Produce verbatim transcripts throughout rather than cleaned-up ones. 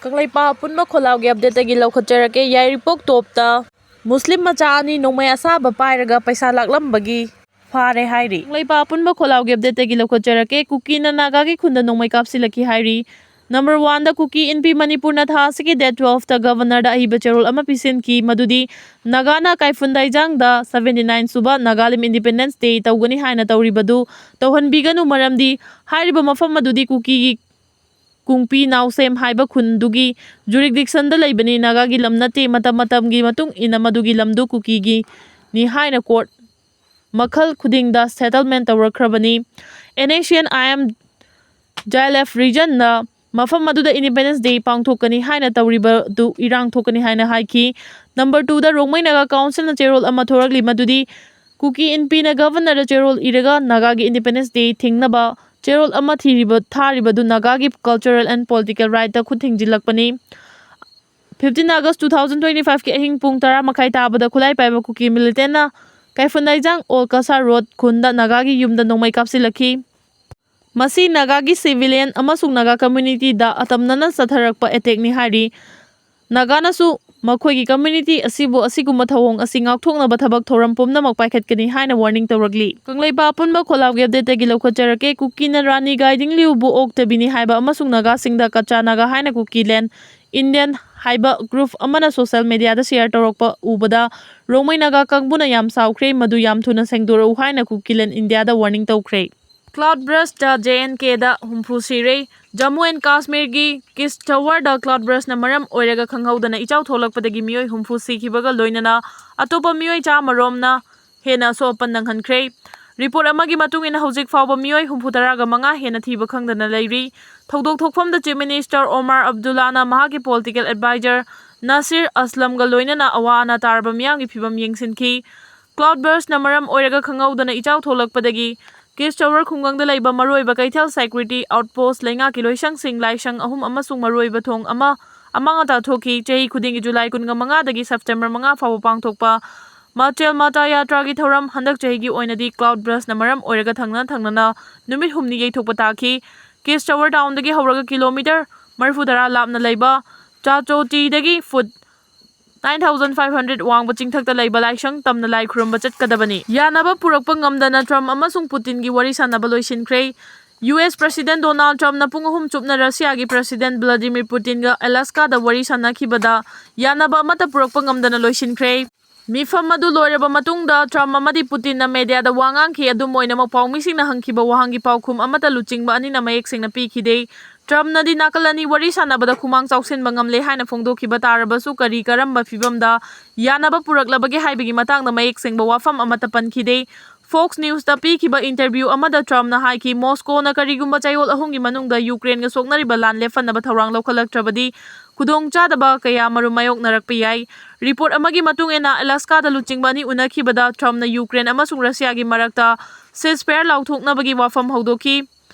ꯀꯪꯂꯩꯄꯥꯛ ꯑꯄꯨꯟꯕ ꯈꯣꯜꯂꯥꯎꯒꯤ ꯑꯞꯗꯦꯠꯇꯒꯤ ꯂꯧꯈꯠꯆꯔꯛꯀꯦ꯫ ꯌꯥꯏꯔꯤꯄꯣꯛ ꯇꯣꯞꯇ ꯃꯨꯁꯂꯤꯝ ꯃꯆꯥ ꯑꯅꯤ ꯅꯣꯡꯃꯩ ꯑꯁꯥꯕ ꯄꯥꯏꯔꯒ ꯄꯩꯁꯥ ꯂꯥꯛꯂꯝꯕꯒꯤ ꯐꯥꯔꯦ ꯍꯥꯏꯔꯤ꯫ ꯀꯪꯂꯩꯄꯥꯛ ꯑꯄꯨꯟꯕ ꯈꯣꯜꯂꯥꯎꯒꯤ ꯑꯞꯗꯦꯠꯇꯒꯤ ꯂꯧꯈꯠꯆꯔꯛꯀꯦ꯫ ꯀꯨꯀꯤꯅ ꯅꯥꯒꯥꯒꯤ ꯈꯨꯟꯗ ꯅꯣꯡꯃꯩ ꯀꯥꯞꯁꯤꯜꯂꯛꯈꯤ ꯍꯥꯏꯔꯤ꯫ ꯅꯝꯕꯔ ꯋꯥꯟꯗ ꯀꯨꯀꯤ ꯏꯟꯄꯤ ꯃꯅꯤꯄꯨꯔꯅ ꯊꯥ ꯑꯁꯤꯒꯤ ꯗꯦꯠ ꯇꯨꯋꯦꯜꯐꯇ ꯒꯕꯔꯅꯔꯗ ꯑꯏꯕ ꯆꯦꯔꯣꯜ ꯑꯃ ꯄꯤꯁꯤꯟꯈꯤ, ꯃꯗꯨꯗꯤ ꯅꯥꯒꯥꯅ ꯀꯥꯏꯐꯨꯟ ꯗꯥꯏꯖꯥꯡꯗ ꯁꯕꯦꯟꯇꯤ ꯅꯥꯏꯟ ꯁꯨꯕ ꯅꯥꯒꯥꯂꯦꯟ ꯏꯟꯗꯤꯄꯦꯟꯗꯦꯟꯁ ꯗꯦ ꯇꯧꯒꯅꯤ ꯍꯥꯏꯅ ꯇꯧꯔꯤꯕꯗꯨ ꯇꯧꯍꯟꯕꯤꯒꯅꯨ, ꯃꯔꯝꯗꯤ ꯍꯥꯏꯔꯤꯕ ꯃꯐꯝ ꯑꯗꯨꯗꯤ ꯀꯨꯀꯤꯒꯤ ꯀꯨꯡꯄꯤ ꯅꯥꯎꯁꯦꯝ ꯍꯥꯏꯕ ꯈꯨꯟꯗꯨꯒꯤ ꯖꯨꯔꯤꯗꯤꯛꯁꯟꯗ ꯂꯩꯕꯅꯤ꯫ ꯅꯥꯒꯥꯒꯤ ꯂꯝ ꯅꯠꯇꯦ꯫ ꯃꯇꯝ ꯃꯇꯝꯒꯤ ꯃꯇꯨꯡ ꯏꯟꯅ ꯃꯗꯨꯒꯤ ꯂꯝꯗꯨ ꯀꯨꯀꯤꯒꯤꯅꯤ ꯍꯥꯏꯅ ꯀꯣꯔꯠ ꯃꯈꯜ ꯈꯨꯗꯤꯡꯗ settlement ꯇꯧꯔꯛꯈ꯭ꯔꯕꯅꯤ꯫ And S C and I M ꯖꯥꯏꯂꯦꯐ ꯔꯤꯖꯟꯅ ꯃꯐꯝ ꯑꯗꯨꯗ ꯏꯟꯗꯤꯄꯦꯟꯗꯦꯟꯁ ꯗꯦ ꯄꯥꯡꯊꯣꯛꯀꯅꯤ ꯍꯥꯏꯅ ꯇꯧꯔꯤꯕꯗꯨ ꯏꯔꯥꯡ ꯊꯣꯛꯀꯅꯤ ꯍꯥꯏꯅ ꯍꯥꯏꯈꯤ꯫ ꯅꯝꯕꯔ ꯇꯨꯗ ꯔꯣꯡꯃꯩ ꯅꯥꯒꯥ ꯀꯥꯎꯟꯁꯤꯜꯅ ꯆꯦꯔꯣꯜ ꯑꯃ ꯊꯣꯔꯛꯂꯤ, ꯃꯗꯨꯗꯤ ꯀꯨꯀꯤ ꯏꯟꯄꯤꯅ ꯒꯕꯔꯅꯔꯗ ꯆꯦꯔꯣꯜ ꯏꯔꯒ ꯅꯥꯒꯥꯒꯤ ꯏꯟꯗꯤꯄꯦꯟꯗꯦꯟꯁ ꯗꯦ ꯊꯤꯡꯅꯕ ꯆꯦꯔꯣꯜ ꯑꯃ ꯊꯤꯔꯤꯕ, ꯊꯥꯔꯤꯕꯗꯨ ꯅꯥꯒꯥꯒꯤ ꯀꯜꯆꯔꯦꯜ ꯑꯦꯟ ꯄꯣꯂꯤꯇꯤꯀꯦꯜ ꯔꯥꯏꯠꯇ ꯈꯨꯠ ꯊꯤꯡꯖꯤꯜꯂꯛꯄꯅꯤ꯫ Fifteen August two thousand twenty ꯐꯥꯏꯚꯀꯤ ꯑꯍꯤꯡ ꯄꯨꯡ ꯇꯔꯥ ꯃꯈꯥꯏ ꯇꯥꯕꯗ ꯈꯨꯠꯂꯥꯏ ꯄꯥꯏꯕ ꯀꯨꯀꯤ ꯃꯤꯂꯤꯇꯦꯟꯅ ꯀꯥꯏꯐꯨꯟꯗꯥꯏꯖꯥꯡ ꯑꯣꯜ ꯀꯁꯥ ꯔꯣꯗ ꯈꯨꯟꯗ ꯅꯥꯒꯥꯒꯤ ꯌꯨꯝꯗ ꯅꯣꯡꯃꯩ ꯀꯥꯞꯁꯤꯜꯂꯛꯈꯤ꯫ ꯃꯁꯤ ꯅꯥꯒꯥꯒꯤ ꯁꯤꯚꯤꯂꯤꯌꯟ ꯑꯃꯁꯨꯡ ꯅꯥꯒꯥ ꯀꯝꯃ꯭ꯌꯨꯅꯤꯇꯤꯗ ꯑꯇꯝꯅꯅ ꯆꯠꯊꯔꯛꯄ ꯑꯦꯇꯦꯛꯅꯤ ꯍꯥꯏꯔꯤ꯫ ꯅꯥꯒꯥꯅꯁꯨ ꯃꯈꯣꯏꯒꯤ ꯀꯝꯃ꯭ꯌꯨꯅꯤꯇꯤ ꯑꯁꯤꯕꯨ ꯑꯁꯤꯒꯨꯝꯕ ꯊꯧꯑꯣꯡ ꯑꯁꯤ ꯉꯥꯛꯊꯣꯛꯅꯕ ꯊꯕꯛ ꯊꯧꯔꯝ ꯄꯨꯝꯅꯃꯛ ꯄꯥꯏꯈꯠꯀꯅꯤ ꯍꯥꯏꯅ ꯋꯥꯔꯅꯤꯡ ꯇꯧꯔꯛꯂꯤ꯫ ꯀꯪꯂꯩꯄꯥꯛ ꯑꯄꯨꯟꯕ ꯈꯣꯜꯂꯥꯎꯒꯤ ꯑꯞꯗꯦꯠꯇꯒꯤ ꯂꯧꯈꯠꯆꯔꯛꯀꯦ꯫ ꯀꯨꯀꯤꯅ ꯔꯥꯅꯤ ꯒꯥꯏꯗꯤꯡ ꯂꯤꯌꯨꯕꯨ ꯑꯣꯛꯇꯕꯤꯅꯤ ꯍꯥꯏꯕ ꯑꯃꯁꯨꯡ ꯅꯥꯒꯥꯁꯤꯡꯗ ꯀꯆꯥ ꯅꯥꯒꯥ ꯍꯥꯏꯅ ꯀꯨꯀꯤꯂꯦꯟ ꯏꯟꯗꯤꯌꯟ ꯍꯥꯏꯕ ꯒ꯭ꯔꯨꯞ ꯑꯃꯅ ꯁꯣꯁꯤꯌꯦꯜ ꯃꯦꯗꯤꯌꯥꯗ ꯁꯤꯌꯔ ꯇꯧꯔꯛꯄ ꯎꯕꯗ ꯔꯣꯡꯃꯩ ꯅꯥꯒꯥ ꯀꯥꯡꯕꯨꯅ ꯌꯥꯝ ꯁꯥꯎꯈ꯭ꯔꯦ, ꯃꯗꯨ ꯌꯥꯝ ꯊꯨꯅ ꯁꯦꯡꯗꯣꯔꯛꯎ ꯍꯥꯏꯅ ꯀꯨꯀꯤꯂꯦꯟ ꯏꯟꯗꯤꯌꯥꯗ ꯋꯥꯔꯅꯤꯡ ꯇꯧꯈ꯭ꯔꯦ꯫ ꯀ꯭ꯂꯥꯎꯗ ꯕꯔꯁꯇ ꯖꯦ ꯑꯦꯟ ꯀꯦꯗ ꯍꯨꯝꯐꯨ ꯁꯤꯔꯦ꯫ ꯖꯝꯃꯨ ꯑꯦꯟ ꯀꯥꯁꯃꯤꯔꯒꯤ ꯀꯤꯁꯇꯋꯥꯔꯗ ꯀ꯭ꯂꯥꯎꯗ ꯕꯔꯁꯅ ꯃꯔꯝ ꯑꯣꯏꯔꯒ ꯈꯪꯍꯧꯗꯅ ꯏꯆꯥꯎ ꯊꯣꯛꯂꯛꯄꯗꯒꯤ ꯃꯤꯑꯣꯏ ꯍꯨꯝꯐꯨ ꯁꯤꯈꯤꯕꯒ ꯂꯣꯏꯅꯅ ꯑꯇꯣꯞꯄ ꯃꯤꯑꯣꯏ ꯆꯥꯝꯃ ꯔꯣꯝꯅ ꯍꯦꯟꯅ ꯑꯁꯣꯛ ꯑꯄꯟ ꯅꯪꯍꯟꯈ꯭ꯔꯦ꯫ ꯔꯤꯄꯣꯔꯠ ꯑꯃꯒꯤ ꯃꯇꯨꯡ ꯏꯟꯅ ꯍꯧꯖꯤꯛ ꯐꯥꯎꯕ ꯃꯤꯑꯣꯏ ꯍꯨꯝꯐꯨ ꯇꯔꯥꯒ ꯃꯉꯥ ꯍꯦꯟꯅ ꯊꯤꯕ ꯈꯪꯗꯅ ꯂꯩꯔꯤ꯫ ꯊꯧꯗꯣꯛ ꯊꯣꯛꯐꯝꯗ ꯆꯤꯐ ꯃꯤꯅꯤꯁꯇꯔ ꯑꯣꯃꯥꯔ ꯑꯕꯗꯨꯜꯂꯥꯅ ꯃꯍꯥꯛꯀꯤ ꯄꯣꯂꯤꯇꯤꯀꯦꯜ ꯑꯦꯗꯚꯥꯏꯖꯔ ꯅꯥꯁꯤꯔ ꯑꯁꯂꯝꯒ ꯂꯣꯏꯅꯅ ꯑꯋꯥ ꯑꯅꯥ ꯇꯥꯔꯕ ꯃꯤꯌꯥꯝꯒꯤ ꯐꯤꯕꯝ ꯌꯦꯡꯁꯤꯟꯈꯤ꯫ ꯀ꯭ꯂꯥꯎꯗ ꯕꯔꯁꯅ ꯃꯔꯝ ꯑꯣꯏꯔꯒ ꯈꯪꯍꯧꯗꯅ ꯏꯆꯥꯎ ꯊꯣꯛꯂꯛꯄꯗꯒꯤ ꯀꯤꯁꯇꯋꯥꯔ ꯈꯨꯡꯒꯪꯗ ꯂꯩꯕ ꯃꯔꯨꯑꯣꯏꯕ ꯀꯩꯊꯦꯜ, ꯁꯦꯀ꯭ꯌꯨꯔꯤꯇꯤ ꯑꯥꯎꯠꯄꯣꯁ꯭ꯠ, ꯂꯩꯉꯥꯛꯀꯤ ꯂꯣꯏꯁꯪꯁꯤꯡ, ꯂꯥꯏꯁꯪ ꯑꯍꯨꯝ ꯑꯃꯁꯨꯡ ꯃꯔꯨꯑꯣꯏꯕ ꯊꯣꯡ ꯑꯃ ꯑꯃꯥꯡ ꯑꯇꯥ ꯊꯣꯛꯈꯤ꯫ ꯆꯍꯤ ꯈꯨꯗꯤꯡꯒꯤ ꯖꯨꯂꯥꯏ ꯀꯨꯟꯃꯉꯥꯗꯒꯤ ꯁꯦꯞꯇꯦꯝꯕꯔ ꯃꯉꯥ ꯐꯥꯎꯕ ꯄꯥꯡꯊꯣꯛꯄ ꯃꯥꯆꯦꯜ ꯃꯥꯇꯥ ꯌꯥꯇ꯭ꯔꯥꯒꯤ ꯊꯧꯔꯝ ꯍꯟꯗꯛ ꯆꯍꯤꯒꯤ ꯑꯣꯏꯅꯗꯤ ꯀ꯭ꯂꯥꯎꯗ ꯕꯔꯁꯅ ꯃꯔꯝ ꯑꯣꯏꯔꯒ ꯊꯪꯅ ꯊꯪꯅꯅ ꯅꯨꯃꯤꯠ ꯍꯨꯝꯅꯤ ꯌꯩꯊꯣꯛꯄ ꯇꯥꯈꯤ꯫ ꯀꯤꯁꯇꯋꯥꯔ ꯇꯥꯎꯟꯗꯒꯤ ꯍꯧꯔꯒ ꯀꯤꯂꯣꯃꯤꯇꯔ ꯃꯔꯤꯐꯨꯇꯔꯥ ꯂꯥꯞꯅ ꯂꯩꯕ ꯆꯥꯆꯣꯇꯤꯗꯒꯤ food nine thousand five hundred ꯋꯥꯡꯕ ꯆꯤꯡꯊꯛꯇ ꯂꯩꯕ ꯂꯥꯏꯁꯪ ꯇꯝꯅ ꯂꯥꯏ ꯈꯨꯔꯨꯝꯕ ꯆꯠꯀꯗꯕꯅꯤ꯫ ꯌꯥꯅꯕ ꯄꯨꯔꯛꯄ ꯉꯝꯗꯅ ꯇ꯭ꯔꯝꯞ ꯑꯃꯁꯨꯡ ꯄꯨꯇꯤꯟꯒꯤ ꯋꯥꯔꯤ ꯁꯥꯟꯅꯕ ꯂꯣꯏꯁꯤꯟꯈ꯭ꯔꯦ꯫ ꯌꯨ ꯑꯦꯁ ꯄ꯭ꯔꯁꯤꯗꯦꯟ ꯗꯣꯅꯥꯜꯗ ꯇ꯭ꯔꯝꯞꯅ ꯄꯨꯡ ꯑꯍꯨꯝ ꯆꯨꯞꯅ ꯔꯁꯤꯌꯥꯒꯤ ꯄ꯭ꯔꯁꯤꯗꯦꯟ ꯚ꯭ꯂꯥꯗꯤꯃꯤꯔ ꯄꯨꯇꯤꯟꯒ ꯑꯦꯂꯥꯁꯀꯥꯗ ꯋꯥꯔꯤ ꯁꯥꯟꯅꯈꯤꯕꯗ ꯌꯥꯅꯕ ꯑꯃꯠꯇ ꯄꯨꯔꯛꯄ ꯉꯝꯗꯅ ꯂꯣꯏꯁꯤꯟꯈ꯭ꯔꯦ꯫ ꯃꯤꯐꯝ ꯑꯗꯨ ꯂꯣꯏꯔꯕ ꯃꯇꯨꯡꯗ ꯇ꯭ꯔꯝꯞ ꯑꯃꯗꯤ ꯄꯨꯇꯤꯟꯅ ꯃꯦꯗꯤꯌꯥꯗ ꯋꯥ ꯉꯥꯡꯈꯤ꯫ ꯑꯗꯨꯝ ꯑꯣꯏꯅꯃꯛ, ꯄꯥꯎꯃꯤꯁꯤꯡꯅ ꯍꯪꯈꯤꯕ ꯋꯥꯍꯪꯒꯤ ꯄꯥꯎꯈꯨꯝ ꯑꯃꯠꯇ ꯂꯨꯆꯤꯡꯕ ꯑꯅꯤꯅ ꯃꯌꯦꯛ ꯁꯦꯡꯅ ꯄꯤꯈꯤꯗꯦ꯫ ꯇ꯭ꯔꯝꯞꯅꯗꯤ ꯅꯥꯀꯜ ꯑꯅꯤ ꯋꯥꯔꯤ ꯁꯥꯟꯅꯕꯗ ꯈꯨꯃꯥꯡ ꯆꯥꯎꯁꯤꯟꯕ ꯉꯝꯂꯦ ꯍꯥꯏꯅ ꯐꯣꯡꯗꯣꯛꯈꯤꯕ ꯇꯥꯔꯕꯁꯨ, ꯀꯔꯤ ꯀꯔꯝꯕ ꯐꯤꯚꯝꯗ ꯌꯥꯅꯕ ꯄꯨꯔꯛꯂꯕꯒꯦ ꯍꯥꯏꯕꯒꯤ ꯃꯇꯥꯡꯗ ꯃꯌꯦꯛ ꯁꯦꯡꯕ ꯋꯥꯐꯝ ꯑꯃꯠꯇ ꯄꯟꯈꯤꯗꯦ꯫ Fox News ꯇ ꯄꯤꯈꯤꯕ interview ꯑꯃꯗ ꯇ꯭ꯔꯝꯞꯅ ꯍꯥꯏꯈꯤ, ꯃꯣꯁꯀꯣꯅ ꯀꯔꯤꯒꯨꯝꯕ ꯆꯌꯣꯜ ꯑꯍꯨꯝꯒꯤ ꯃꯅꯨꯡꯗ ꯌꯨꯀ꯭ꯔꯦꯟꯒ ꯁꯣꯛꯅꯔꯤꯕ ꯂꯥꯟ ꯂꯦꯞꯍꯟꯅꯕ ꯊꯧꯔꯥꯡ ꯂꯧꯈꯠꯂꯛꯇ꯭ꯔꯕꯗꯤ, ꯈꯨꯗꯣꯡꯆꯥꯗꯕ ꯀꯌꯥ ꯃꯔꯨꯝ ꯃꯥꯌꯣꯛꯅꯔꯛꯄ ꯌꯥꯏ꯫ Report ꯑꯃꯒꯤ ꯃꯇꯨꯡ ꯏꯟꯅ, ꯑꯦꯂꯥꯁꯀꯥꯗ ꯂꯨꯆꯤꯡꯕ ꯑꯅꯤ ꯎꯅꯈꯤꯕꯗ ꯇ꯭ꯔꯝꯞꯅ ꯌꯨꯀ꯭ꯔꯦꯟ ꯑꯃꯁꯨꯡ ꯔꯁꯤꯌꯥꯒꯤ ꯃꯔꯛꯇ ceasefire ꯂꯥꯎꯊꯣꯛꯅꯕꯒꯤ ꯋꯥꯐꯝ ꯍꯧꯗꯣꯛꯈꯤ꯫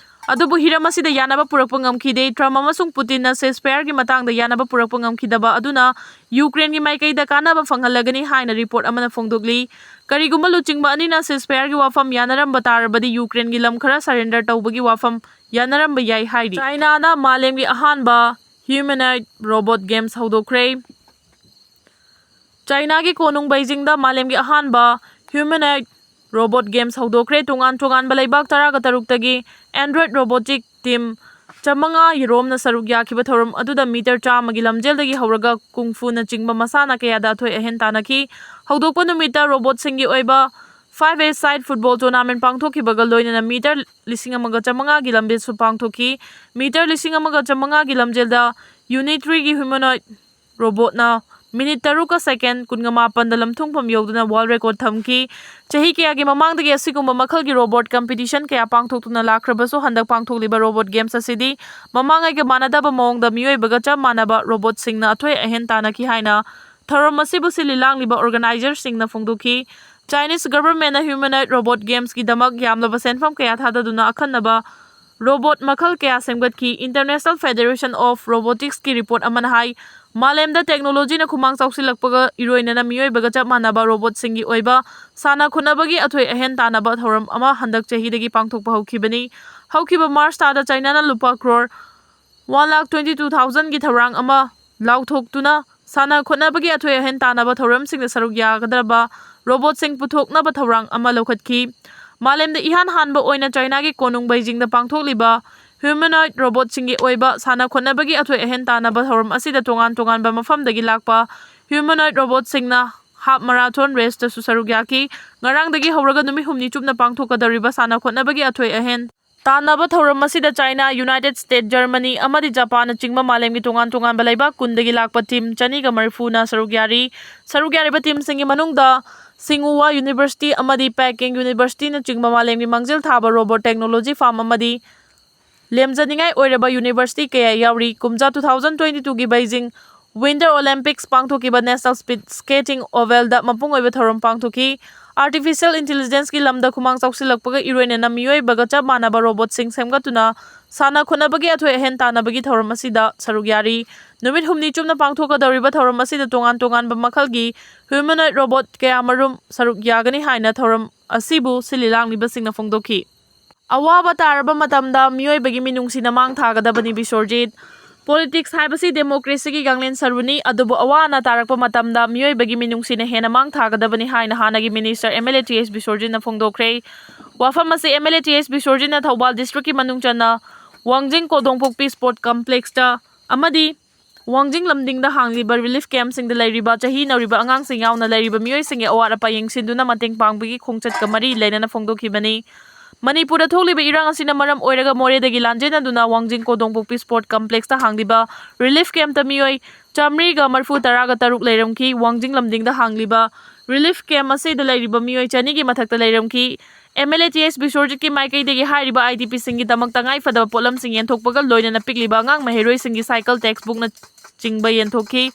ꯑꯗꯨꯕꯨ ꯍꯤꯔꯝ ꯑꯁꯤꯗ ꯌꯥꯅꯕ ꯄꯨꯔꯛꯄ ꯉꯝꯈꯤꯗꯦ꯫ ꯇ꯭ꯔꯝꯞ ꯑꯃꯁꯨꯡ ꯄꯨꯇꯤꯟꯅ ceasefire ꯒꯤ ꯃꯇꯥꯡꯗ ꯌꯥꯅꯕ ꯄꯨꯔꯛꯄ ꯉꯝꯈꯤꯗꯕ ꯑꯗꯨꯅ ꯌꯨꯀ꯭ꯔꯦꯟꯒꯤ ꯃꯥꯏꯀꯩꯗ ꯀꯥꯟꯅꯕ ꯐꯪꯍꯜꯂꯒꯅꯤ ꯍꯥꯏꯅ report ꯑꯃꯅ ꯐꯣꯡꯗꯣꯛꯂꯤ꯫ ꯀꯔꯤꯒꯨꯝꯕ ꯂꯨꯆꯤꯡꯕ ꯑꯅꯤꯅ ceasefire ꯒꯤ ꯋꯥꯐꯝ ꯌꯥꯅꯔꯝꯕ ꯇꯥꯔꯕꯗꯤ, ꯌꯨꯀ꯭ꯔꯦꯟꯒꯤ ꯂꯝ ꯈꯔ surrender ꯇꯧꯕꯒꯤ ꯋꯥꯐꯝ ꯌꯥꯅꯔꯝꯕ ꯌꯥꯏ ꯍꯥꯏꯔꯤ꯫ ꯆꯥꯏꯅꯥꯅ ꯃꯥꯂꯦꯝꯒꯤ ꯑꯍꯥꯟꯕ humanoid robot games ꯍꯧꯗꯣꯛꯈ꯭ꯔꯦ꯫ ꯆꯥꯏꯅꯥꯒꯤ ꯀꯣꯅꯨꯡ ꯕꯩꯖꯤꯡꯗ ꯃꯥꯂꯦꯝꯒꯤ ꯑꯍꯥꯟꯕ humanoid robot games ꯍꯧꯗꯣꯛꯈ꯭ꯔꯦ꯫ ꯇꯣꯉꯥꯟ ꯇꯣꯉꯥꯟꯕ ꯂꯩꯕꯥꯛ ꯇꯔꯥꯒ ꯇꯔꯨꯛꯇꯒꯤ android robotic team ꯆꯥꯃꯉꯥ ꯔꯣꯝꯅ ꯁꯔꯨꯛ ꯌꯥꯈꯤꯕ ꯊꯧꯔꯝ ꯑꯗꯨꯗ ꯃꯤꯇꯔ ꯆꯥꯝꯃꯒꯤ ꯂꯝꯖꯦꯜꯗꯒꯤ ꯍꯧꯔꯒ ꯀꯨꯡ ꯐꯨꯅ ꯆꯤꯡꯕ ꯃꯁꯥꯟꯅ ꯀꯌꯥꯗ ꯑꯊꯣꯏ ꯑꯍꯦꯟ ꯇꯥꯟꯅꯈꯤ꯫ ꯍꯧꯗꯣꯛꯄ ꯅꯨꯃꯤꯠꯇ robot ꯁꯤꯡꯒꯤ ꯑꯣꯏꯕ five a side football tournament ꯄꯥꯡꯊꯣꯛꯈꯤꯕꯒ ꯂꯣꯏꯅꯅ ꯃꯤꯇꯔ ꯂꯤꯁꯤꯡ ꯑꯃꯒ ꯆꯥꯃꯉꯥꯒꯤ ꯂꯝꯖꯦꯜꯁꯨ ꯄꯥꯡꯊꯣꯛꯈꯤ꯫ ꯃꯤꯇꯔ ꯂꯤꯁꯤꯡ ꯑꯃꯒ ꯆꯥꯃꯉꯥꯒꯤ ꯂꯝꯖꯦꯜꯗ unitary ꯒꯤ humanoid robot ꯅ minute ꯇꯔꯨꯛꯀ second ꯀꯨꯟꯃꯥꯄꯟꯗ ꯂꯝꯊꯨꯡꯐꯝ ꯌꯧꯗꯨꯅ world record ꯊꯝꯈꯤ꯫ ꯆꯍꯤ ꯀꯌꯥꯒꯤ ꯃꯃꯥꯡꯗꯒꯤ ꯑꯁꯤꯒꯨꯝꯕ ꯃꯈꯜꯒꯤ robot competition ꯀꯌꯥ ꯄꯥꯡꯊꯣꯛꯇꯨꯅ ꯂꯥꯛꯈ꯭ꯔꯕꯁꯨ, ꯍꯟꯗꯛ ꯄꯥꯡꯊꯣꯛꯂꯤꯕ robot games ꯑꯁꯤꯗꯤ ꯃꯃꯥꯡꯉꯩꯒ ꯃꯥꯟꯅꯗꯕ ꯃꯑꯣꯡꯗ ꯃꯤꯑꯣꯏꯕꯒ ꯆꯞ ꯃꯥꯟꯅꯕ robot ꯁꯤꯡꯅ ꯑꯊꯣꯏ ꯑꯍꯦꯟ ꯇꯥꯟꯅꯈꯤ ꯍꯥꯏꯅ ꯊꯧꯔꯝ ꯑꯁꯤꯕꯨ ꯁꯤꯜꯂꯤ ꯂꯥꯡꯂꯤꯕ organizer ꯁꯤꯡꯅ ꯐꯣꯡꯗꯣꯛꯈꯤ꯫ Chinese government ꯅ humanoid robot games ꯀꯤꯗꯃꯛ ꯌꯥꯝꯂꯕ ꯁꯦꯟꯐꯝ ꯀꯌꯥ ꯊꯥꯗꯗꯨꯅ ꯑꯈꯟꯅꯕ robot ꯃꯈꯜ ꯀꯌꯥ ꯁꯦꯝꯒꯠꯈꯤ꯫ International Federation of Robotics ꯀꯤ report ꯑꯃꯅ ꯍꯥꯏ, ꯃꯥꯂꯦꯝꯗ technology ꯅ ꯈꯨꯃꯥꯡ ꯆꯥꯎꯁꯤꯜꯂꯛꯄꯒ ꯏꯔꯣꯏꯅꯅ ꯃꯤꯑꯣꯏꯕꯒ ꯆꯞ ꯃꯥꯟꯅꯕ robot ꯁꯤꯡꯒꯤ ꯑꯣꯏꯕ ꯁꯥꯟꯅ ꯈꯣꯠꯅꯕꯒꯤ ꯑꯊꯣꯏ ꯑꯍꯦꯟ ꯇꯥꯟꯅꯕ ꯊꯧꯔꯝ ꯑꯃ ꯍꯟꯗꯛ ꯆꯍꯤꯗꯒꯤ ꯄꯥꯡꯊꯣꯛꯄ ꯍꯧꯈꯤꯕꯅꯤ꯫ ꯍꯧꯈꯤꯕ March ꯊꯥꯗ ꯆꯥꯏꯅꯥꯅ ꯂꯨꯄꯥ crore one lakh twenty two ꯊꯥꯎꯖꯟꯒꯤ ꯊꯧꯔꯥꯡ ꯑꯃ ꯂꯥꯎꯊꯣꯛꯇꯨꯅ ꯁꯥꯟꯅ ꯈꯣꯠꯅꯕꯒꯤ ꯑꯊꯣꯏ ꯑꯍꯦꯟ ꯇꯥꯟꯅꯕ ꯊꯧꯔꯝꯁꯤꯡꯗ ꯁꯔꯨꯛ ꯌꯥꯒꯗꯕ ꯔꯣꯕꯣꯠꯁꯤꯡ ꯄꯨꯊꯣꯛꯅꯕ ꯊꯧꯔꯥꯡ ꯑꯃ ꯂꯧꯈꯠꯈꯤ꯫ ꯃꯥꯂꯦꯝꯗ ꯏꯍꯥꯟ ꯍꯥꯟꯕ ꯑꯣꯏꯅ ꯆꯥꯏꯅꯥꯒꯤ ꯀꯣꯅꯨꯡ ꯕꯩꯖꯤꯡꯗ ꯄꯥꯡꯊꯣꯛꯂꯤꯕ ꯍ꯭ꯌꯨꯃꯦꯅꯣꯏꯗ ꯔꯣꯕꯣꯠꯁꯤꯡꯒꯤ ꯑꯣꯏꯕ ꯁꯥꯟꯅ ꯈꯣꯠꯅꯕꯒꯤ ꯑꯊꯣꯏ ꯑꯍꯦꯟ ꯇꯥꯟꯅꯕ ꯊꯧꯔꯝ ꯑꯁꯤꯗ ꯇꯣꯉꯥꯟ ꯇꯣꯉꯥꯟꯕ ꯃꯐꯝꯗꯒꯤ ꯂꯥꯛꯄ ꯍ꯭ꯌꯨꯃꯦꯅꯣꯏꯗ ꯔꯣꯕꯣꯠꯁꯤꯡꯅ ꯍꯥꯐ ꯃꯥꯔꯥꯊꯣꯟ ꯔꯦꯁꯇꯁꯨ ꯁꯔꯨꯛ ꯌꯥꯈꯤ꯫ ꯉꯔꯥꯡꯗꯒꯤ ꯍꯧꯔꯒ ꯅꯨꯃꯤꯠ ꯍꯨꯝꯅꯤ ꯆꯨꯞꯅ ꯄꯥꯡꯊꯣꯛꯀꯗꯧꯔꯤꯕ ꯁꯥꯟꯅ ꯈꯣꯠꯅꯕꯒꯤ ꯑꯊꯣꯏ ꯑꯍꯦꯟ ꯇꯥꯟꯅꯕ ꯊꯧꯔꯝ ꯑꯁꯤꯗ ꯆꯥꯏꯅꯥ, ꯌꯨꯅꯥꯏꯇꯦꯗ ꯁ꯭ꯇꯦꯠ, ꯖꯔꯃꯅꯤ ꯑꯃꯗꯤ ꯖꯄꯥꯟꯅꯆꯤꯡꯕ ꯃꯥꯂꯦꯝꯒꯤ ꯇꯣꯉꯥꯟ ꯇꯣꯉꯥꯟꯕ ꯂꯩꯕꯥꯛ ꯀꯨꯟꯗꯒꯤ ꯂꯥꯛꯄ ꯇꯤꯝ ꯆꯅꯤꯒ ꯃꯔꯤꯐꯨꯅ ꯁꯔꯨꯛ ꯌꯥꯔꯤ꯫ ꯁꯔꯨꯛ ꯌꯥꯔꯤꯕ ꯇꯤꯝꯁꯤꯡꯒꯤ ꯃꯅꯨꯡꯗ ꯁꯤꯡꯋꯨꯋꯥ ꯌꯨꯅꯤꯚꯔꯁꯤꯇꯤ ꯑꯃꯗꯤ ꯄꯦꯀꯤꯡ ꯌꯨꯅꯤꯚꯔꯁꯤꯇꯤꯅꯆꯤꯡꯕ ꯃꯥꯂꯦꯝꯒꯤ ꯃꯥꯡꯖꯤꯜ ꯊꯥꯕ ꯔꯣꯕꯣꯠ ꯇꯦꯛꯅꯣꯂꯣꯖꯤ ꯐꯥꯔꯝ ꯑꯃꯗꯤ ꯂꯦꯝꯖꯅꯤꯡꯉꯥꯏ ꯑꯣꯏꯔꯕ ꯌꯨꯅꯤꯚꯔꯁꯤꯇꯤ ꯀꯌꯥ ꯌꯥꯎꯔꯤ꯫ ꯀꯨꯝꯖꯥ ꯇꯨ ꯊꯥꯎꯖꯟ ꯇ꯭ꯋꯦꯟꯇꯤ ꯇꯨꯒꯤ ꯕꯩꯖꯤꯡ ꯋꯤꯟꯇꯔ ꯑꯣꯂꯦꯝꯄꯤꯛꯁ ꯄꯥꯡꯊꯣꯛꯈꯤꯕ ꯅꯦꯁꯅꯦꯜ ꯁ꯭ꯄꯤꯗ ꯁ꯭ꯀꯦꯇꯤꯡ ꯑꯣꯚꯦꯜꯗ ꯃꯄꯨꯡ ꯑꯣꯏꯕ ꯊꯧꯔꯝ ꯄꯥꯡꯊꯣꯛꯈꯤ꯫ ꯑꯥꯔꯇꯤꯐꯤꯁꯤꯌꯦꯜ ꯏꯟꯇꯦꯂꯤꯖꯦꯟꯁꯀꯤ ꯂꯝꯗ ꯈꯨꯃꯥꯡ ꯆꯥꯎꯁꯤꯜꯂꯛꯄꯒ ꯏꯔꯣꯏꯅꯅ ꯃꯤꯑꯣꯏꯕꯒ ꯆꯞ ꯃꯥꯟꯅꯕ ꯔꯣꯕꯣꯠꯁꯤꯡ ꯁꯦꯝꯒꯠꯇꯨꯅ ꯁꯥꯟꯅ ꯈꯣꯠꯅꯕꯒꯤ ꯑꯊꯣꯏ ꯑꯍꯦꯟ ꯇꯥꯟꯅꯕꯒꯤ ꯊꯧꯔꯝ ꯑꯁꯤꯗ ꯁꯔꯨꯛ ꯌꯥꯔꯤ꯫ ꯅꯨꯃꯤꯠ ꯍꯨꯝꯅꯤ ꯆꯨꯞꯅ ꯄꯥꯡꯊꯣꯛꯀꯗꯧꯔꯤꯕ ꯊꯧꯔꯝ ꯑꯁꯤꯗ ꯇꯣꯉꯥꯟ ꯇꯣꯉꯥꯟꯕ ꯃꯈꯜꯒꯤ ꯍ꯭ꯌꯨꯃꯦꯅꯣꯏꯗ ꯔꯣꯕꯣꯠ ꯀꯌꯥꯃꯔꯨꯝ ꯁꯔꯨꯛ ꯌꯥꯒꯅꯤ ꯍꯥꯏꯅ ꯊꯧꯔꯝ ꯑꯁꯤꯕꯨ ꯁꯤꯜꯂꯤ ꯂꯥꯡꯂꯤꯕꯁꯤꯡꯅ ꯐꯣꯡꯗꯣꯛꯈꯤ꯫ ꯑꯋꯥꯕ ꯇꯥꯔꯕ ꯃꯇꯝꯗ ꯃꯤꯑꯣꯏꯕꯒꯤ ꯃꯤꯅꯨꯡꯁꯤꯅ ꯃꯥꯡ ꯊꯥꯒꯗꯕꯅꯤ, ꯕꯤꯁ꯭ꯋꯔꯖꯤꯠ꯫ ꯄꯣꯂꯤꯇꯤꯛꯁ ꯍꯥꯏꯕꯁꯤ ꯗꯦꯃꯣꯀ꯭ꯔꯦꯁꯤꯒꯤ ꯀꯥꯡꯂꯦꯟ ꯁꯔꯨꯅꯤ, ꯑꯗꯨꯕꯨ ꯑꯋꯥ ꯑꯅꯥ ꯇꯥꯔꯛꯄ ꯃꯇꯝꯗ ꯃꯤꯑꯣꯏꯕꯒꯤ ꯃꯤꯅꯨꯡꯁꯤꯅ ꯍꯦꯟꯅ ꯃꯥꯡ ꯊꯥꯒꯗꯕꯅꯤ ꯍꯥꯏꯅ ꯍꯥꯟꯅꯒꯤ minister M L A T S ꯕꯤꯁ꯭ꯋꯔꯖꯤꯠꯅ ꯐꯣꯡꯗꯣꯛꯈ꯭ꯔꯦ꯫ ꯋꯥꯐꯝ ꯑꯁꯤ M L A T S ꯕꯤꯁ꯭ꯋꯔꯖꯤꯠꯅ ꯊꯧꯕꯥꯜ ꯗꯤꯁꯇ꯭ꯔꯤꯛꯀꯤ ꯃꯅꯨꯡ ꯆꯟꯅ ꯋꯥꯡꯖꯤꯡ ꯀꯣꯗꯣꯡꯄꯣꯛꯄꯤ ꯁ꯭ꯄꯣꯔꯠ ꯀꯝꯄ꯭ꯂꯦꯛꯁꯇ ꯑꯃꯗꯤ ꯋꯥꯡꯖꯤꯡ ꯂꯝꯗꯤꯡꯗ ꯍꯥꯡꯂꯤꯕ ꯔꯤꯂꯤꯐ ꯀꯦꯝꯞꯁꯤꯡꯗ ꯂꯩꯔꯤꯕ ꯆꯍꯤ ꯅꯧꯔꯤꯕ ꯑꯉꯥꯡꯁꯤꯡ ꯌꯥꯎꯅ ꯂꯩꯔꯤꯕ ꯃꯤꯑꯣꯏꯁꯤꯡꯒꯤ ꯑꯋꯥꯠ ꯑꯄꯥ ꯌꯦꯡꯁꯤꯟꯗꯨꯅ ꯃꯇꯦꯡ ꯄꯥꯡꯕꯒꯤ ꯈꯣꯡꯆꯠꯀ ꯃꯔꯤ ꯂꯩꯅꯅ ꯐꯣꯡꯗꯣꯛꯈꯤꯕꯅꯤ꯫ ꯃꯅꯤꯄꯨꯔꯗ ꯊꯣꯛꯂꯤꯕ ꯏꯔꯥꯡ ꯑꯁꯤꯅ ꯃꯔꯝ ꯑꯣꯏꯔꯒ ꯃꯣꯔꯦꯗꯒꯤ ꯂꯥꯟꯖꯦꯟꯅꯗꯨꯅ ꯋꯥꯡꯖꯤꯡ ꯀꯣꯗꯣꯡꯄꯣꯛꯄꯤ ꯁ꯭ꯄꯣꯔꯠ ꯀꯝꯄ꯭ꯂꯦꯛꯁꯇ ꯍꯥꯡꯂꯤꯕ ꯔꯤꯂꯤꯐ ꯀꯦꯝꯞꯇ ꯃꯤꯑꯣꯏ ꯆꯥꯃꯔꯤꯒ ꯃꯔꯤꯐꯨ ꯇꯔꯥꯒ ꯇꯔꯨꯛ ꯂꯩꯔꯝꯈꯤ꯫ ꯋꯥꯡꯖꯤꯡ ꯂꯝꯗꯤꯡꯗ ꯍꯥꯡꯂꯤꯕ ꯔꯤꯂꯤꯐ ꯀꯦꯝꯞ ꯑꯁꯤꯗ ꯂꯩꯔꯤꯕ ꯃꯤꯑꯣꯏ ꯆꯅꯤꯒꯤ ꯃꯊꯛꯇ ꯂꯩꯔꯝꯈꯤ꯫ ꯑꯦꯝ ꯑꯦꯜ ꯑꯦ ꯇꯤ ꯑꯦꯁ ꯕꯤꯁ꯭ꯋꯔꯖꯤꯠꯀꯤ ꯃꯥꯏꯀꯩꯗꯒꯤ ꯍꯥꯏꯔꯤꯕ ꯑꯥꯏ ꯗꯤ ꯄꯤꯁꯤꯡꯒꯤꯗꯃꯛ ꯇꯉꯥꯏꯐꯗꯕ ꯄꯣꯠꯂꯝꯁꯤꯡ ꯌꯦꯟꯊꯣꯛꯄꯒ ꯂꯣꯏꯅꯅ ꯄꯤꯛꯂꯤꯕ ꯑꯉꯥꯡ ꯃꯍꯩꯔꯣꯏꯁꯤꯡꯒꯤ ꯁꯥꯏꯀꯜ, ꯇꯦꯛꯁꯕꯨꯛꯅ ꯆꯤꯡꯕ ꯌꯦꯟꯊꯣꯛꯈꯤ꯫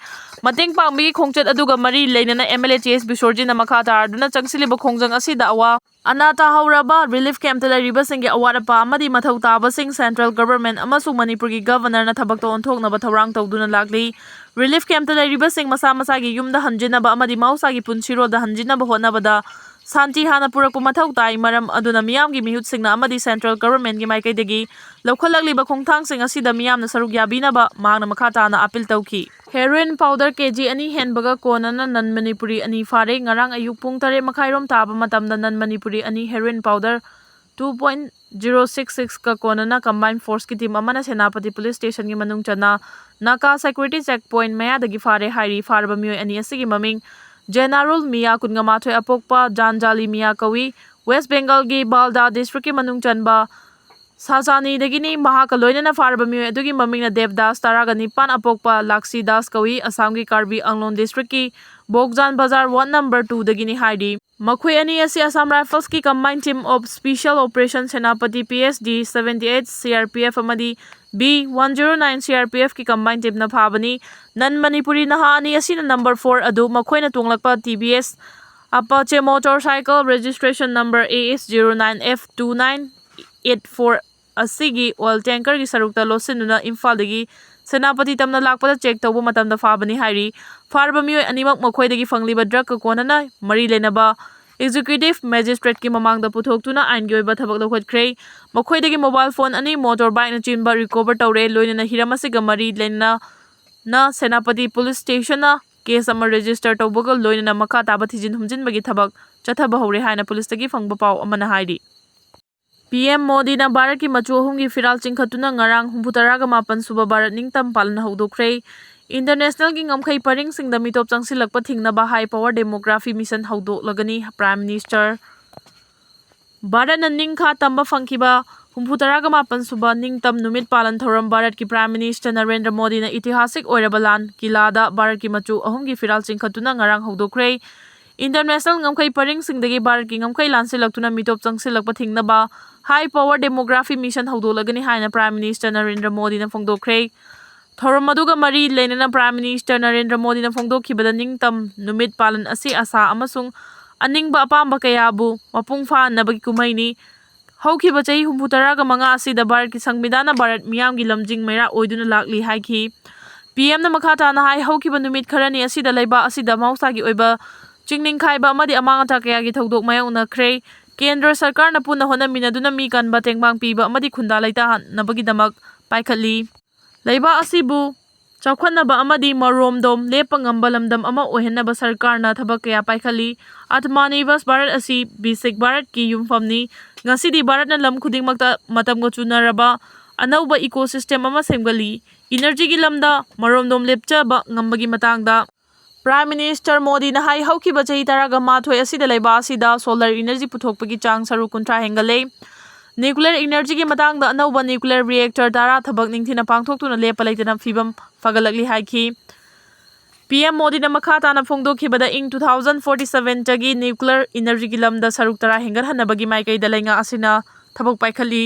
ꯃꯇꯦꯡ ꯄꯥꯡꯕꯒꯤ ꯈꯣꯡꯆꯠ ꯑꯗꯨꯒ ꯃꯔꯤ ꯂꯩꯅꯅ M L A T S ꯕꯤꯁ꯭ꯋꯔꯖꯤꯠꯅ ꯃꯈꯥ ꯇꯥꯔꯗꯨꯅ ꯆꯪꯁꯤꯜꯂꯤꯕ ꯈꯣꯡꯖꯪ ꯑꯁꯤꯗ ꯑꯋꯥ ꯑꯅꯥ ꯇꯥꯍꯧꯔꯕ ꯔꯤꯂꯤꯐ ꯀꯦꯝꯞꯇ ꯂꯩꯔꯤꯕꯁꯤꯡꯒꯤ ꯑꯋꯥꯠ ꯑꯄꯥ ꯑꯃꯗꯤ ꯃꯊꯧ ꯇꯥꯕꯁꯤꯡ ꯁꯦꯟꯇ꯭ꯔꯦꯜ ꯒꯚꯔꯟꯃꯦꯟꯠ ꯑꯃꯁꯨꯡ ꯃꯅꯤꯄꯨꯔꯒꯤ ꯒꯚꯔꯅꯔꯅ ꯊꯕꯛꯇ ꯑꯣꯟꯊꯣꯛꯅꯕ ꯊꯧꯔꯥꯡ ꯇꯧꯗꯨꯅ ꯂꯥꯛꯂꯤ꯫ ꯔꯤꯂꯤꯐ ꯀꯦꯝꯞꯇ ꯂꯩꯔꯤꯕꯁꯤꯡ ꯃꯁꯥ ꯃꯁꯥꯒꯤ ꯌꯨꯝꯗ ꯍꯟꯖꯤꯟꯅꯕ ꯑꯃꯗꯤ ꯃꯍꯧꯁꯥꯒꯤ ꯄꯨꯟꯁꯤꯔꯣꯜꯗ ꯍꯟꯖꯤꯟꯅꯕ ꯍꯣꯠꯅꯕꯗ ꯁꯥꯟꯇꯤ ꯍꯥꯟꯅ ꯄꯨꯔꯛꯄ ꯃꯊꯧ ꯇꯥꯏ, ꯃꯔꯝ ꯑꯗꯨꯅ ꯃꯤꯌꯥꯝꯒꯤ ꯃꯤꯍꯨꯠꯁꯤꯡꯅ ꯑꯃꯗꯤ central governmentꯀꯤ ꯃꯥꯏꯀꯩꯗꯒꯤ ꯂꯧꯈꯠꯂꯛꯂꯤꯕ ꯈꯣꯡꯊꯥꯡꯁꯤꯡ ꯑꯁꯤꯗ ꯃꯤꯌꯥꯝꯅ ꯁꯔꯨꯛ ꯌꯥꯕꯤꯅꯕ ꯃꯍꯥꯛꯅ ꯃꯈꯥ ꯇꯥꯅ appeal ꯇꯧꯈꯤ꯫ Heroin powder ꯀꯦ ꯖꯤ ꯑꯅꯤ ꯍꯦꯟꯕꯒ ꯀꯣꯟꯅꯅ non Manipuri ꯑꯅꯤ ꯐꯥꯔꯦ꯫ ꯉꯔꯥꯡ ꯑꯌꯨꯛ ꯄꯨꯡ ꯇꯔꯦꯠ ꯃꯈꯥꯏꯔꯣꯝ ꯇꯥꯕ ꯃꯇꯝꯗ non Manipuri ꯑꯅꯤ heroin powder two point zero six sixꯀ ꯀꯣꯟꯅꯅ combined forceꯀꯤ team ꯑꯃꯅ ꯁꯦꯅꯥꯄꯇꯤ police stationꯒꯤ ꯃꯅꯨꯡ ꯆꯟꯅ ꯅꯥꯀꯥ security checkpoint ꯃꯌꯥꯗꯒꯤ ꯐꯥꯔꯦ ꯍꯥꯏꯔꯤ꯫ ꯐꯥꯔꯕ ꯃꯤꯑꯣꯏ ꯑꯅꯤ ꯑꯁꯤꯒꯤ ꯃꯃꯤꯡ ꯖꯦꯅꯥꯔꯨꯜ ꯃꯤꯌꯥ, ꯀꯨꯟꯃꯥꯊꯣꯏ, ꯑꯄꯣꯛꯄ ꯖꯥꯟꯖꯥꯂꯤ ꯃꯤꯌꯥ ꯀꯧꯏ꯫ West Bengalꯒꯤ ꯕꯥꯜꯗꯥ districtꯀꯤ ꯃꯅꯨꯡ ꯆꯟꯕ ꯁꯥꯖꯥꯅꯤꯗꯒꯤꯅꯤ꯫ ꯃꯍꯥꯛꯀ ꯂꯣꯏꯅꯅ ꯐꯥꯔꯕ ꯃꯤꯑꯣꯏ ꯑꯗꯨꯒꯤ ꯃꯃꯤꯡꯅ ꯗꯦꯕꯗꯥꯁ, ꯇꯔꯥꯒ ꯅꯤꯄꯥꯟ, ꯑꯄꯣꯛꯄ ꯂꯥꯛꯁꯤ ꯗꯥꯁ ꯀꯧꯏ꯫ ꯑꯁꯥꯝꯒꯤ ꯀꯥꯔꯕꯤ ꯑꯪꯂꯣꯡ districtꯀꯤ ꯕꯣꯛꯖꯥꯟ ꯕꯖꯥꯔ ward number twoꯗꯒꯤꯅꯤ ꯍꯥꯏꯔꯤ꯫ ꯃꯈꯣꯏ ꯑꯅꯤ ꯑꯁꯤ Assam Riflesꯀꯤ combined team of special operation Senapati P S D seventy eight C R P F ꯑꯃꯗꯤ B one zero nine C R P Fꯀꯤ combined teamꯅ ꯐꯥꯕꯅꯤ꯫ Non Manipuri ꯅꯍꯥ ꯑꯅꯤ ꯑꯁꯤꯅ number four ꯑꯗꯨ ꯃꯈꯣꯏꯅ ꯇꯣꯡꯂꯛꯄ T V S Apache motorcycle registration number A S zero nine F two nine eight four ꯑꯁꯤꯒꯤ oil tankerꯒꯤ ꯁꯔꯨꯛꯇ ꯂꯣꯠꯁꯤꯟꯗꯨꯅ ꯏꯝꯐꯥꯜꯗꯒꯤ ꯁꯦꯅꯥꯄꯇꯤ ꯇꯝꯅ ꯂꯥꯛꯄꯗ check ꯇꯧꯕ ꯃꯇꯝꯗ ꯐꯥꯕꯅꯤ ꯍꯥꯏꯔꯤ꯫ ꯐꯥꯔꯕ ꯃꯤꯑꯣꯏ ꯑꯅꯤꯃꯛ ꯃꯈꯣꯏꯗꯒꯤ ꯐꯪꯂꯤꯕ drugꯀ ꯀꯣꯟꯅꯅ ꯃꯔꯤ ꯂꯩꯅꯕ executive magistrateꯀꯤ ꯃꯃꯥꯡꯗ ꯄꯨꯊꯣꯛꯇꯨꯅ ꯑꯥꯏꯟꯒꯤ ꯑꯣꯏꯕ ꯊꯕꯛ ꯂꯧꯈꯠꯈ꯭ꯔꯦ꯫ ꯃꯈꯣꯏꯗꯒꯤ mobile phone ꯑꯅꯤ, motor bikeꯅꯆꯤꯡꯕ recover ꯇꯧꯔꯦ꯫ ꯂꯣꯏꯅꯅ ꯍꯤꯔꯝ ꯑꯁꯤꯒ ꯃꯔꯤ ꯂꯩꯅꯅ ꯁꯦꯅꯥꯄꯇꯤ police stationꯅ case ꯑꯃ register ꯇꯧꯕꯒ ꯂꯣꯏꯅꯅ ꯃꯈꯥ ꯇꯥꯕ ꯊꯤꯖꯤꯟ ꯍꯨꯝꯖꯤꯟꯕꯒꯤ ꯊꯕꯛ ꯆꯠꯊꯕ ꯍꯧꯔꯦ ꯍꯥꯏꯅ policeꯇꯒꯤ ꯐꯪꯕ ꯄꯥꯎ ꯑꯃꯅ ꯍꯥꯏꯔꯤ꯫ P M ꯃꯣꯗꯤꯅ ꯚꯥꯔꯠꯀꯤ ꯃꯆꯨ ꯑꯍꯨꯝꯒꯤ ꯐꯤꯔꯥꯜ ꯆꯤꯡꯈꯠꯇꯨꯅ ꯉꯔꯥꯡ ꯍꯨꯝꯐꯨꯇꯔꯥꯒ ꯃꯥꯄꯟ ꯁꯨꯕ ꯚꯥꯔꯠ ꯅꯤꯡꯇꯝ ꯄꯥꯂꯟ ꯍꯧꯗꯣꯛꯈ꯭ꯔꯦ꯫ Internationalꯒꯤ ꯉꯝꯈꯩ ꯄꯔꯤꯡꯁꯤꯡꯗ ꯃꯤꯇꯣꯞ ꯆꯪꯁꯤꯜꯂꯛꯄ ꯊꯤꯡꯅꯕ high power demography mission ꯍꯧꯗꯣꯛꯂꯒꯅꯤ꯫ Prime Minister ꯚꯥꯔꯠꯅ ꯅꯤꯡꯈꯥ ꯇꯝꯕ ꯐꯪꯈꯤꯕ ꯍꯨꯝꯐꯨꯇꯔꯥꯒ ꯃꯥꯄꯟ ꯁꯨꯕ ꯅꯤꯡꯇꯝ ꯅꯨꯃꯤꯠ ꯄꯥꯂꯟ ꯊꯧꯔꯝ ꯚꯥꯔꯠꯀꯤ Prime Minister ꯅꯔꯦꯟꯗ꯭ꯔ ꯃꯣꯗꯤꯅ ꯏꯇꯤꯍꯥꯁꯤꯛ ꯑꯣꯏꯔꯕ ꯂꯥꯟ ꯀꯤꯂꯥꯗ ꯚꯥꯔꯠꯀꯤ ꯃꯆꯨ ꯑꯍꯨꯝꯒꯤ ꯐꯤꯔꯥꯜ ꯆꯤꯡꯈꯠꯇꯨꯅ ꯉꯔꯥꯡ ꯍꯧꯗꯣꯛꯈ꯭ꯔꯦ꯫ International ꯉꯝꯈꯩ ꯄꯔꯤꯡꯁꯤꯡꯗꯒꯤ ꯚꯥꯔꯠꯀꯤ ꯉꯝꯈꯩ ꯂꯥꯟꯁꯤꯜꯂꯛꯇꯨꯅ ꯃꯤꯇꯣꯞ ꯆꯪꯁꯤꯜꯂꯛꯄ ꯊꯤꯡꯅꯕ high power demography mission ꯍꯧꯗꯣꯛꯂꯒꯅꯤ ꯍꯥꯏꯅ Prime Minister ꯅꯔꯦꯟꯗ꯭ꯔ ꯃꯣꯗꯤꯅ ꯐꯣꯡꯗꯣꯛꯈ꯭ꯔꯦ꯫ ꯊꯧꯔꯝ ꯑꯗꯨꯒ ꯃꯔꯤ ꯂꯩꯅꯅ Prime Minister ꯅꯔꯦꯟꯗ꯭ꯔ ꯃꯣꯗꯤꯅ ꯐꯣꯡꯗꯣꯛꯈꯤꯕꯗ ꯅꯤꯡꯇꯝ ꯅꯨꯃꯤꯠ ꯄꯥꯂꯟ ꯑꯁꯤ ꯑꯁꯥ ꯑꯃꯁꯨꯡ ꯑꯅꯤꯡꯕ ꯑꯄꯥꯝꯕ ꯀꯌꯥꯕꯨ ꯃꯄꯨꯡ ꯐꯥꯍꯟꯅꯕꯒꯤ ꯀꯨꯝꯍꯩꯅꯤ꯫ ꯍꯧꯈꯤꯕ ꯆꯍꯤ ꯍꯨꯝꯐꯨꯇꯔꯥꯒ ꯃꯉꯥ ꯑꯁꯤꯗ ꯚꯥꯔꯠꯀꯤ ꯁꯪꯕꯤꯙꯥꯟꯅ ꯚꯥꯔꯠ ꯃꯤꯌꯥꯝꯒꯤ ꯂꯝꯖꯤꯡ ꯃꯩꯔꯥ ꯑꯣꯏꯗꯨꯅ ꯂꯥꯛꯂꯤ ꯍꯥꯏꯈꯤ꯫ P Mꯅ ꯃꯈꯥ ꯇꯥꯅ ꯍꯥꯏ, ꯍꯧꯈꯤꯕ ꯅꯨꯃꯤꯠ ꯈꯔꯅꯤ ꯑꯁꯤꯗ ꯂꯩꯕꯥꯛ ꯑꯁꯤꯗ ꯃꯍꯧꯁꯥꯒꯤ ꯑꯣꯏꯕ ꯆꯤꯡ ꯅꯤꯡꯈꯥꯏꯕ ꯑꯃꯗꯤ ꯑꯃꯥꯡ ꯑꯇꯥ ꯀꯌꯥꯒꯤ ꯊꯧꯗꯣꯛ ꯃꯥꯌꯣꯛꯅꯈ꯭ꯔꯦ꯫ ꯀꯦꯟꯗ꯭ꯔ ꯁꯔꯀꯥꯔꯅ ꯄꯨꯟꯅ ꯍꯣꯠꯅꯃꯤꯟꯅꯗꯨꯅ ꯃꯤ ꯀꯟꯕ, ꯇꯦꯡꯕꯥꯡ ꯄꯤꯕ ꯑꯃꯗꯤ ꯈꯨꯟꯗꯥ ꯂꯩꯇꯥꯍꯟꯅꯕꯒꯤꯗꯃꯛ ꯄꯥꯏꯈꯠꯂꯤ꯫ ꯂꯩꯕꯥꯛ ꯑꯁꯤꯕꯨ ꯆꯥꯎꯈꯠꯅꯕ ꯑꯃꯗꯤ ꯃꯔꯣꯝꯗꯣꯝ ꯂꯦꯞꯄ ꯉꯝꯕ ꯂꯝꯗꯝ ꯑꯃ ꯑꯣꯏꯍꯟꯅꯕ ꯁꯔꯀꯥꯔꯅ ꯊꯕꯛ ꯀꯌꯥ ꯄꯥꯏꯈꯠꯂꯤ꯫ ꯑꯥꯇꯃꯥꯅꯤꯔꯚꯔ ꯚꯥꯔꯠ ꯑꯁꯤ ꯕꯤꯁꯤꯛ ꯚꯥꯔꯠꯀꯤ ꯌꯨꯝꯐꯝꯅꯤ꯫ ꯉꯁꯤꯗꯤ ꯚꯥꯔꯠꯅ ꯂꯝ ꯈꯨꯗꯤꯡꯃꯛꯇ ꯃꯇꯝꯒ ꯆꯨꯅꯔꯕ ꯑꯅꯧꯕ ꯏꯀꯣꯁꯤꯁꯇꯦꯝ ꯑꯃ ꯁꯦꯝꯒꯠꯂꯤ꯫ ꯏꯅꯔꯖꯤꯒꯤ ꯂꯝꯗ ꯃꯔꯣꯝꯗꯣꯝ ꯂꯦꯞꯆꯕ ꯉꯝꯕꯒꯤ ꯃꯇꯥꯡꯗ ꯄ꯭ꯔꯥꯏꯝ ꯃꯤꯅꯤꯁꯇꯔ ꯃꯣꯗꯤꯅ ꯍꯥꯏ, ꯍꯧꯈꯤꯕ ꯆꯍꯤ ꯇꯔꯥꯒ ꯃꯥꯊꯣꯏ ꯑꯁꯤꯗ ꯂꯩꯕꯥꯛ ꯑꯁꯤꯗ ꯁꯣꯂꯔ ꯏꯅꯔꯖꯤ ꯄꯨꯊꯣꯛꯄꯒꯤ ꯆꯥꯡ ꯁꯔꯨꯛ ꯀꯨꯟꯊ꯭ꯔꯥ ꯍꯦꯟꯒꯠꯂꯦ꯫ ꯅ꯭ꯌꯨꯀ꯭ꯂꯤꯌꯔ ꯏꯅꯔꯖꯤꯒꯤ ꯃꯇꯥꯡꯗ ꯑꯅꯧꯕ ꯅ꯭ꯌꯨꯀ꯭ꯂꯤꯌꯔ ꯔꯤꯑꯦꯛꯇꯔ ꯇꯔꯥ ꯊꯕꯛ ꯅꯤꯡꯊꯤꯅ ꯄꯥꯡꯊꯣꯛꯇꯨꯅ ꯂꯦꯞꯄ ꯂꯩꯇꯅ ꯐꯤꯕꯝ ꯐꯒꯠꯂꯛꯂꯤ ꯍꯥꯏꯈꯤ꯫ ꯄꯤ ꯑꯦꯝ ꯃꯣꯗꯤꯅ ꯃꯈꯥ ꯇꯥꯅ ꯐꯣꯡꯗꯣꯛꯈꯤꯕꯗ, ꯏꯪ two thousand forty seven ꯗꯒꯤ ꯅ꯭ꯌꯨꯀ꯭ꯂꯤꯌꯔ ꯏꯅꯔꯖꯤꯒꯤ ꯂꯝꯗ ꯁꯔꯨꯛ ꯇꯔꯥ ꯍꯦꯟꯒꯠꯍꯟꯅꯕꯒꯤ ꯃꯥꯏꯀꯩꯗ ꯂꯩꯉꯥꯛ ꯑꯁꯤꯅ ꯊꯕꯛ ꯄꯥꯏꯈꯠꯂꯤ꯫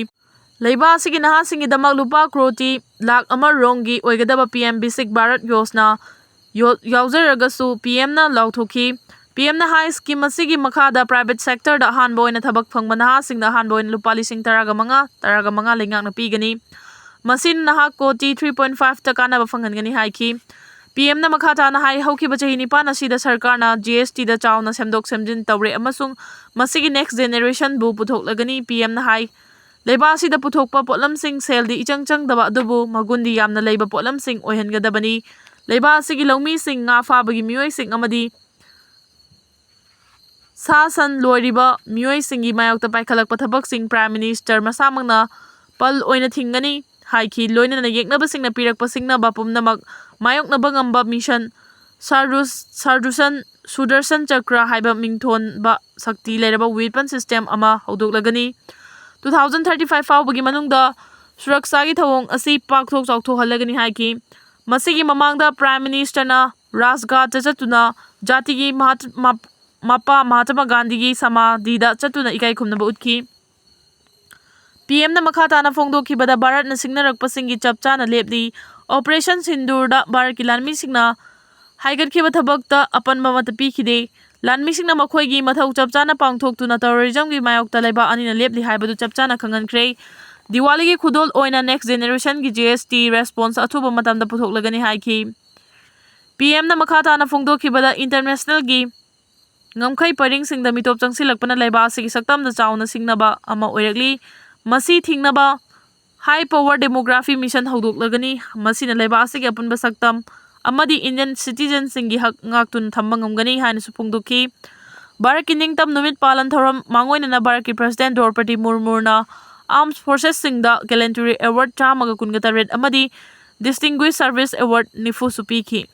ꯂꯩꯕꯥꯛ ꯑꯁꯤꯒꯤ ꯅꯍꯥꯁꯤꯡꯒꯤꯗꯃꯛ ꯂꯨꯄꯥ ꯀ꯭ꯔꯣꯇꯤ ꯂꯥꯈ ꯑꯃ ꯔꯣꯝꯒꯤ ꯑꯣꯏꯒꯗꯕ P M basic Bharat Yojana ꯌꯣ-, ꯌꯥꯎꯖꯔꯒꯁꯨ, ꯄꯤ ꯑꯦꯝꯅ ꯂꯥꯎꯊꯣꯛꯈꯤ꯫ ꯄꯤ ꯑꯦꯝꯅ ꯍꯥꯏ, ꯁ꯭ꯀꯤꯝ ꯑꯁꯤꯒꯤ ꯃꯈꯥꯗ ꯄ꯭ꯔꯥꯏꯚꯦꯠ ꯁꯦꯛꯇꯔꯗ ꯑꯍꯥꯟꯕ ꯑꯣꯏꯅ ꯊꯕꯛ ꯐꯪꯕ ꯅꯍꯥꯁꯤꯡꯗ ꯑꯍꯥꯟꯕ ꯑꯣꯏꯅ ꯂꯨꯄꯥ ꯂꯤꯁꯤꯡ ꯇꯔꯥꯒ ꯃꯉꯥ, ꯇꯔꯥꯒ ꯃꯉꯥ ꯂꯩꯉꯥꯛꯅ ꯄꯤꯒꯅꯤ꯫ ꯃꯁꯤꯅ ꯅꯍꯥꯛ ꯀꯣꯇꯤ three point five ꯇ ꯀꯥꯟꯅꯕ ꯐꯪꯍꯟꯒꯅꯤ ꯍꯥꯏꯈꯤ꯫ ꯄꯤ ꯑꯦꯝꯅ ꯃꯈꯥ ꯇꯥꯅ ꯍꯥꯏ, ꯍꯧꯈꯤꯕ ꯆꯍꯤ ꯅꯤꯄꯥꯟ ꯑꯁꯤꯗ ꯁꯔꯀꯥꯔꯅ ꯖꯤ ꯑꯦꯁ ꯇꯤꯗ ꯆꯥꯎꯅ ꯁꯦꯝꯗꯣꯛ ꯁꯦꯝꯖꯤꯟ ꯇꯧꯔꯦ ꯑꯃꯁꯨꯡ ꯃꯁꯤꯒꯤ ꯅꯦꯛꯁ ꯖꯦꯅꯦꯔꯦꯁꯟꯕꯨ ꯄꯨꯊꯣꯛꯂꯒꯅꯤ꯫ ꯄꯤ ꯑꯦꯝꯅ ꯍꯥꯏ, ꯂꯩꯕꯥꯛ ꯑꯁꯤꯗ ꯄꯨꯊꯣꯛꯄ ꯄꯣꯠꯂꯝꯁꯤꯡ ꯁꯦꯜꯗꯤ ꯏꯆꯪ ꯆꯪꯗꯕ ꯑꯗꯨꯕꯨ ꯃꯒꯨꯟꯗꯤ ꯌꯥꯝꯅ ꯂꯩꯕ ꯄꯣꯠꯂꯝꯁꯤꯡ ꯑꯣꯏꯍꯟꯒꯗꯕꯅꯤ꯫ ꯂꯩꯕꯥꯛ ꯑꯁꯤꯒꯤ ꯂꯧꯃꯤꯁꯤꯡ, ꯉꯥ ꯐꯥꯕꯒꯤ ꯃꯤꯑꯣꯏꯁꯤꯡ ꯑꯃꯗꯤ ꯁꯥ ꯁꯟ ꯂꯣꯏꯔꯤꯕ ꯃꯤꯑꯣꯏꯁꯤꯡꯒꯤ ꯃꯥꯌꯣꯛꯇ ꯄꯥꯏꯈꯠꯂꯛꯄ ꯊꯕꯛꯁꯤꯡ ꯄ꯭ꯔꯥꯏꯝ ꯃꯤꯅꯤꯁꯇꯔ ꯃꯁꯥꯃꯛꯅ ꯄꯜ ꯑꯣꯏꯅ ꯊꯤꯡꯒꯅꯤ ꯍꯥꯏꯈꯤ꯫ ꯂꯣꯏꯅꯅ ꯌꯦꯛꯅꯕꯁꯤꯡꯅ ꯄꯤꯔꯛꯄ ꯁꯤꯡꯅꯕ ꯄꯨꯝꯅꯃꯛ ꯃꯥꯌꯣꯛꯅꯕ ꯉꯝꯕ ꯃꯤꯁꯟ ꯁꯥꯔꯗꯨꯁ-, ꯁꯥꯔꯗꯨꯁꯟ, ꯁꯨꯗꯔꯁꯟ ꯆꯀ꯭ꯔ ꯍꯥꯏꯕ ꯃꯤꯡꯊꯣꯟꯕ ꯁꯛꯇꯤ ꯂꯩꯔꯕ ꯋꯦꯄꯟ ꯁꯤꯁꯇꯦꯝ ꯑꯃ ꯍꯧꯗꯣꯛꯂꯒꯅꯤ꯫ Two thousand thirty five ꯐꯥꯎꯕꯒꯤ ꯃꯅꯨꯡꯗ ꯁꯨꯔꯛꯁꯥꯒꯤ ꯊꯧꯑꯣꯡ ꯑꯁꯤ ꯄꯥꯛꯊꯣꯛ ꯆꯥꯎꯊꯣꯛꯍꯜꯂꯒꯅꯤ ꯍꯥꯏꯈꯤ꯫ ꯃꯁꯤꯒꯤ ꯃꯃꯥꯡꯗ ꯄ꯭ꯔꯥꯏꯝ ꯃꯤꯅꯤꯁꯇꯔꯅ ꯔꯥꯖꯘꯥꯠꯇ ꯆꯠꯇꯨꯅ ꯖꯥꯇꯤꯒꯤ ꯃꯍꯥꯠ-, ꯃꯞ-, ꯃꯄꯥ ꯃꯍꯥꯇꯃꯥ ꯒꯥꯟꯙꯤꯒꯤ ꯁꯃꯥꯙꯤꯗ ꯆꯠꯇꯨꯅ ꯏꯀꯥꯏ ꯈꯨꯝꯅꯕ ꯎꯠꯈꯤ꯫ ꯄꯤ ꯑꯦꯝꯅ ꯃꯈꯥ ꯇꯥꯅ ꯐꯣꯡꯗꯣꯛꯈꯤꯕꯗ, ꯚꯥꯔꯠꯅ ꯁꯤꯡꯅꯔꯛꯄꯁꯤꯡꯒꯤ ꯆꯞ ꯆꯥꯅ ꯂꯦꯞꯂꯤ꯫ ꯑꯣꯄꯔꯦꯁꯟ ꯁꯤꯟꯗꯨꯔꯗ ꯚꯥꯔꯠꯀꯤ ꯂꯥꯟꯃꯤꯁꯤꯡꯅ ꯍꯥꯏꯒꯠꯈꯤꯕ ꯊꯕꯛꯇ ꯑꯄꯟꯕ ꯑꯃꯠꯇ ꯄꯤꯈꯤꯗꯦ꯫ ꯂꯥꯟꯃꯤꯁꯤꯡꯅ ꯃꯈꯣꯏꯒꯤ ꯃꯊꯧ ꯆꯞ ꯆꯥꯅ ꯄꯥꯡꯊꯣꯛꯇꯨꯅ ꯇꯦꯔꯣꯔꯤꯖꯝꯒꯤ ꯃꯥꯌꯣꯛꯇ ꯂꯩꯕꯥꯛ ꯑꯅꯤꯅ ꯂꯦꯞꯂꯤ ꯍꯥꯏꯕꯗꯨ ꯆꯞ ꯆꯥꯅ ꯈꯪꯍꯟꯈ꯭ꯔꯦ꯫ ꯗꯤꯋꯥꯂꯤꯒꯤ ꯈꯨꯗꯣꯜ ꯑꯣꯏꯅ ꯅꯦꯛꯁ ꯖꯦꯅꯦꯔꯦꯁꯟꯒꯤ ꯖꯤ ꯑꯦꯁ ꯇꯤ ꯔꯦꯁꯄꯣꯟꯁ ꯑꯊꯨꯕ ꯃꯇꯝꯗ ꯄꯨꯊꯣꯛꯂꯒꯅꯤ ꯍꯥꯏꯈꯤ꯫ ꯄꯤ ꯑꯦꯝꯅ ꯃꯈꯥ ꯇꯥꯅ ꯐꯣꯡꯗꯣꯛꯈꯤꯕꯗ, ꯏꯟꯇꯔꯅꯦꯁꯅꯦꯜꯒꯤ ꯉꯝꯈꯩ ꯄꯔꯤꯡꯁꯤꯡꯗ ꯃꯤꯇꯣꯞ ꯆꯪꯁꯤꯜꯂꯛꯄꯅ ꯂꯩꯕꯥꯛ ꯑꯁꯤꯒꯤ ꯁꯛꯇꯝꯗ ꯆꯥꯎꯅ ꯁꯤꯡꯅꯕ ꯑꯃ ꯑꯣꯏꯔꯛꯂꯤ꯫ ꯃꯁꯤ ꯊꯤꯡꯅꯕ High Power Demography Mission ꯍꯧꯗꯣꯛꯂꯒꯅꯤ꯫ ꯃꯁꯤꯅ ꯂꯩꯕꯥꯛ ꯑꯁꯤꯒꯤ ꯑꯄꯨꯟꯕ ꯁꯛꯇꯝ ꯑꯃꯗꯤ Indian citizenꯁꯤꯡꯒꯤ ꯍꯛ ꯉꯥꯛꯇꯨꯅ ꯊꯝꯕ ꯉꯝꯒꯅꯤ ꯍꯥꯏꯅꯁꯨ ꯐꯣꯡꯗꯣꯛꯈꯤ꯫ ꯚꯥꯔꯠꯀꯤ ꯅꯤꯡꯇꯝ ꯅꯨꯃꯤꯠ ꯄꯥꯂꯟ ꯊꯧꯔꯝ ꯃꯥꯡꯑꯣꯏꯅꯅ ꯚꯥꯔꯠꯀꯤ President ꯗ꯭ꯔꯧꯄꯗꯤ ꯃꯨꯔꯃꯨꯅ Armed Forcesꯁꯤꯡꯗ Gallantry Award ꯆꯥꯝꯃꯒ ꯀꯨꯟꯒ ꯇꯔꯦꯠ ꯑꯃꯗꯤ Distinguished Service Award ꯅꯤꯐꯨꯁꯨ ꯄꯤꯈꯤ꯫